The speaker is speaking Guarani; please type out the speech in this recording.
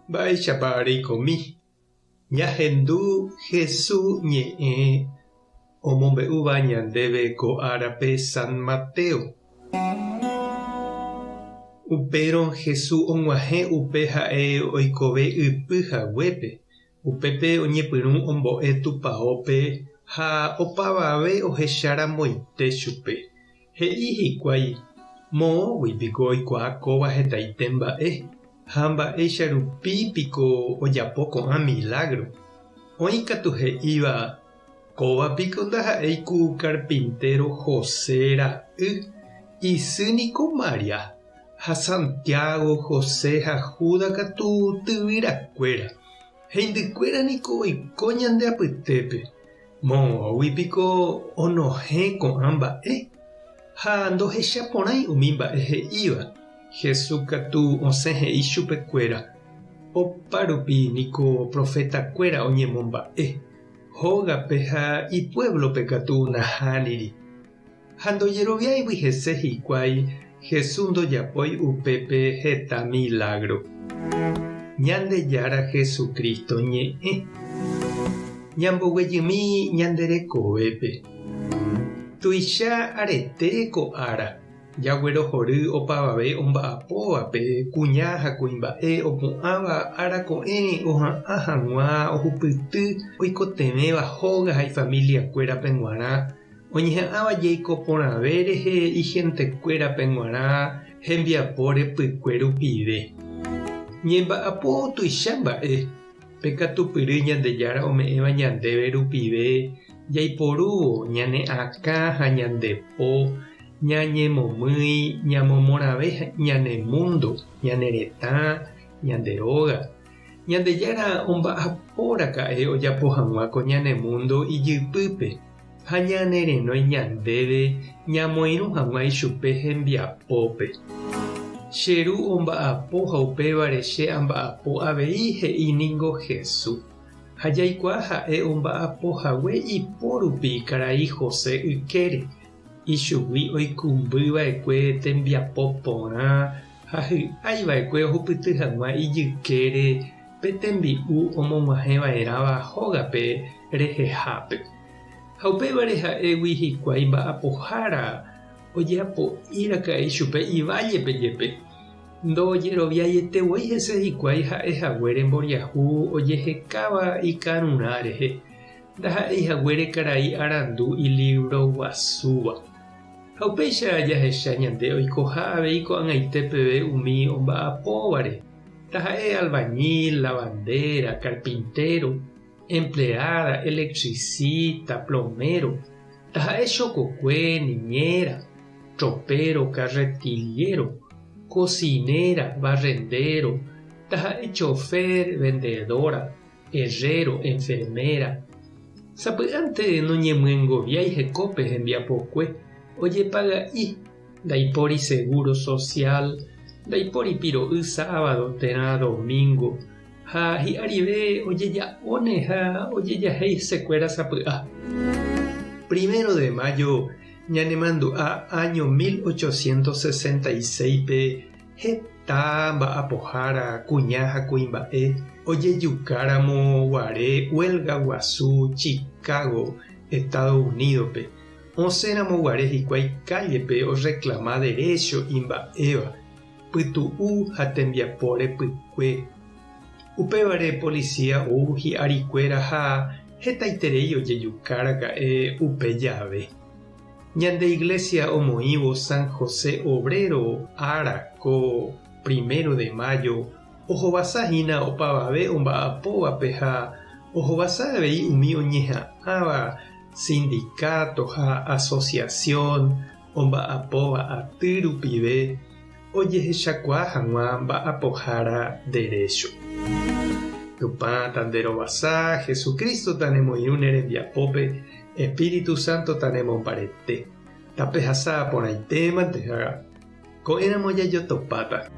Mba'éichapa reikomi? Ñahendu Hesu ñe'ẽ omombe'úva ñandéve ko árape San Mateo. Upérõ Hesu og̃uahẽ upe ha'e oikove ypy haguépe, Upépe oñepyrũ ombo'e tupaópe ha opavave ohecharamoite chupe. He'i hikuái, Moõgui piko oikuaa kóva hetaite mba'e, ha mba'éicha rupi piko ojapo ko'ã milágro? Oĩ katu he'íva, Kóva piko ndaha'éi ku karpintéro José ra'y, isy niko María, Ha Santiago, José ha Judas katu tyvyrakuéra. Heindykuéra niko oiko ñande apytépe. Moõgui piko onohẽ ko'ã mba'e? Ha ndohecha porãi umi mba'e he'íva. Jesús katu osẽ he'i chupekuéra, Opa rupi niko profetakuéra oñemomba'e, hógape ha ipuévlope katu nahániri. Ha ndojeroviáigui hese hikuái, Jesús ndojapói upépe heta milágro. Ñandejára Jesucristo ñe'ẽ. Ñamboguejymi ñande rekovépe. Tuicha arete ko ára, jaguerohory opavave omba'apóvape, kuña ha kuimba'e opu'ãva ára ko'ẽ oha'ã hag̃ua ohupyty oikotevẽva hóga ha ifamiliakuérape g̃uarã, Oñeha'ãva jeiko porãve rehe ihentekuérape g̃uarã hembiapo repykue rupive. Ñemba'apo tuicha mba'e, pe katupyry Ñandejára ome'ẽva ñandéve rupive jaiporúvo ñane akã ha ñande po, ñañemomýi ñamomorãve ñane múndo, ñane retã, ñande róga. Ñandejára omba'apo raka'e ojapo hag̃ua ko ñane múndo ijypýpe. Ha ñane renói ñandéve ñamoirũ hag̃ua ichupe hembiapópe. Che Ru omba'apo ha upévare che amba'apo avei he'i ningo Hesu. Ha jaikuaa ha'e omba'apo hague ipo rupi karai José ykére, ichugui oikũmby va'ekue tembiapo porã ha hy'ái va'ekue ohupyty hag̃ua ijykére pe tembi'u omog̃uahẽ va'erãva hógape rehehápe. Ha upévare ha'égui hikuái mba'apohára ojeapo'i raka'e ichupe ivállepe jepe. Ndojeroviaiete voi hese hikuái ha'e haguére mboriahu ojehekáva ikarurã rehe, ndaha'éi haguére karai arandu ilívro guasúva. Ha upéicha jahecha ñande oikoha avei ko'ag̃aite peve umi omba'apóvare, taha'e albañil, lavandera, carpintero, empleada, electricista, plomero, taha'e chokokue, niñera, tropero, carretillero, cocinera, barrendero, taha'e chofer, vendedora, herrero, enfermera. Sapy'ánte noñemyengoviái hekópe hembiapokue, ojepaga'i, ndaipóri seguro social, ndaipóri piro'y sábado térã domingo, Ha hi'arive ojeja'óne ha ojejahéi hesekuéra sapy'a. Primero de mayo ñanemandu'a áño 1866-pe heta mba'apohára kuña ha kuimba'e ojejukáramo guare huelga guasu Chicago, Estados Unidos-pe, osẽramo guare hikuái kállepe orreklama derécho imba'éva. pytu'u ha tembiapo repykue. Upévare polisía ou hi'arikuéra ha hetaiterei ojejuka raka'e upe jave. Ñande Iglesia omoĩvo San José Obrero ára ko primero de mayo ohovasa hína opavave omba'apóvape ha ohovasa avei umi oñeha'ãva sindicato ha asociación omba'apóva aty rupive ojehechakuaa hag̃ua mba'apohára derécho. Tupã tanderovasa, Jesucristo tanemoirũ ne rembiapópe, Espíritu Santo tanemombarete. Tapehasa porãitémante ha ko'ẽramo jajotopáta.